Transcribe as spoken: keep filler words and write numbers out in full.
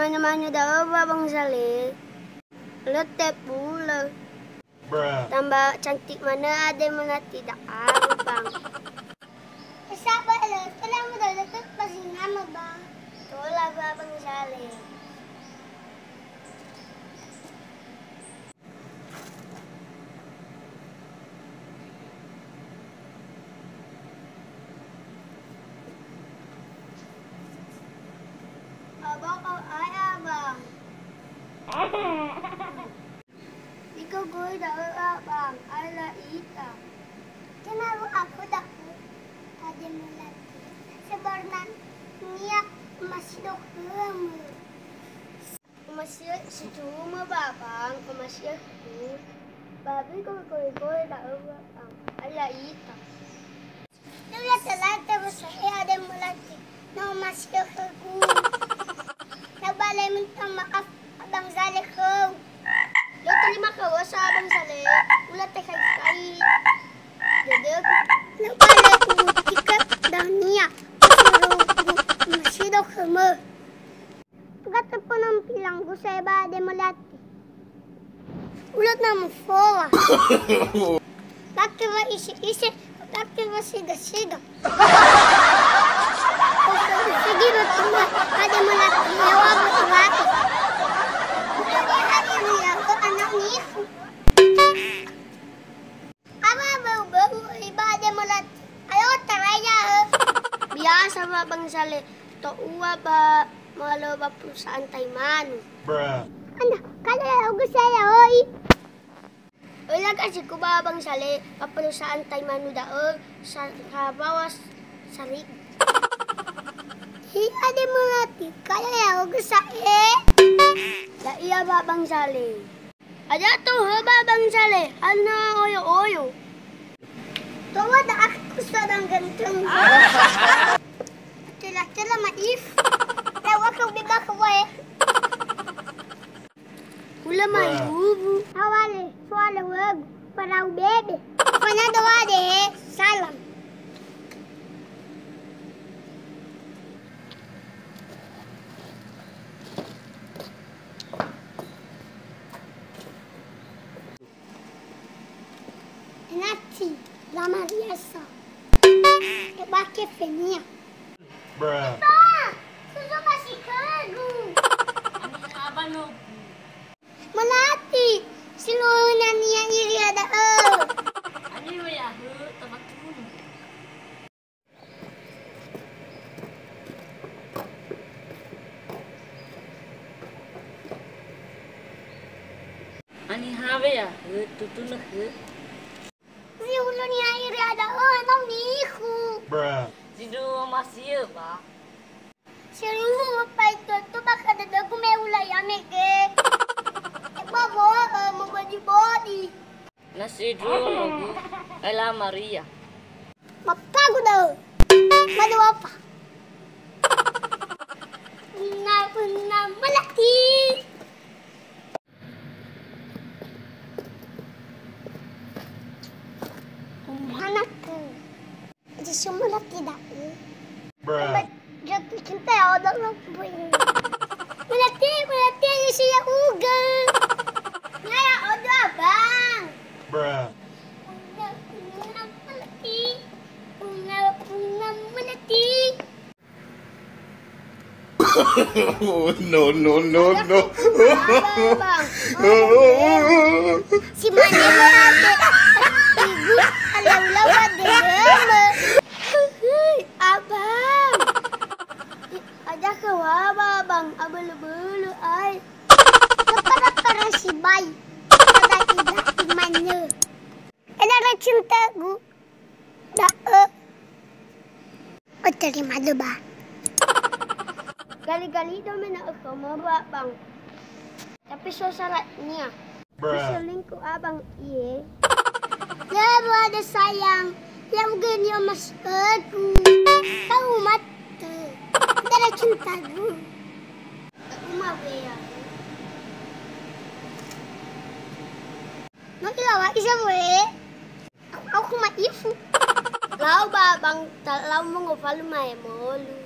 Manu-manu da'ö wa Bang Zale. Lö tebulö. Tamba cantik manö Ade Melati da'a, Bang. Saba lö, tola muda lö, ba zinama, Bang. Tola wa Bang Zale. Abang, oh, ai, Abang. Igogoi da'ö, Abang, ai la'ita. Tenaro aku da'ö, Ade Melati. Sebenarnia omasido khömö. Omasido si tumö, Abang, omasido khöu. Babi gogoi-goi da'ö, Abang, ai la'ita. Lö latelate wösa'e Ade Melati, no omasido khögu. Lö bale minta maaf Abang Zale khöu. Lö terima khöu sa Abang Zale, ulö tekhai-khai dödögu. Lö bale umutika dania, usurugu omasido khömö. Tuga tepono mpilang gusa'e ba Ade Melati. Ulö na mufoa. Pake wa ise-ise, pake wa siga-siga. Sigi betul Ade Melati, yawa betul. Ade, ade, ade, anak nifu. Awa bau-bau iba Ade Melati. Ayo taraya, he. Biasa wa Bang Zale, to'ua ba molo ba perusahaan tai manu. Anda, kalau ya ugu saya, oi. Oi, lagasiku ba Bang Zale, ba perusahaan tai manu da'ö, sa-, sabawa s-, sarigu. Hi Ade Melati, kalau ya ugu saya. Ya iya ba Bang Zale. Aja tohö ba Bang Zale, hana oyo-oyo. Towa da aku sedang ganteng. Tela-tela maif. Tawa kau bebas wae. Hula mai ubu. Awale, soal wegu, parau bebe. Fana doa deh, salam. Nati, la Maria sa. Ebake fenia. Pa, susu masih kegu. Ani abang no. Melati, siluhuna nia iri ada, oh. Ani wa ya, he, tabatunu. Ani hawe ya, he, tutunö, he. Si hulö nia iri ada, oh, enong nihu. Sindruhu masih ya, Pak. Seluruh paito tu bakal dadagu me ula ya mege. Eba bo, eh, mobodi-bodi. Nasi dulu, Bu. Ela Maria. Bapagu da'ö. Madu apa? Bunga, bunga melati. Umanaku. Aja semua laki da'ö. Jatuh cinta ya, odo lo boy. Melati, melati, ya saya uga. Ngaya odo abang. Bunga, bunga melati. Bunga, bunga melati. No, no, no, no. Si mane berarti ibu kalau lawan deh. Abang. Aja kawa, Abang. Abele-bele, ai. Kepala-kepala si bai. Ada tidak imannya. Ada cintaku. Da'ö. Oterima döba. Gali-gali do me na ökhöma, Abang. Tapi so syaratnya. Selingkuh abang, iye. Ya, bu ada sayang. Ya, mungkin ya, Mas, aku. Kau mati. Tidak ada cintaku. Aku mah, ya. No ilawa, isa, we. Aku, aku ma'ifu. Lau ba bang, ta-, lau mongowalu ma'e molu.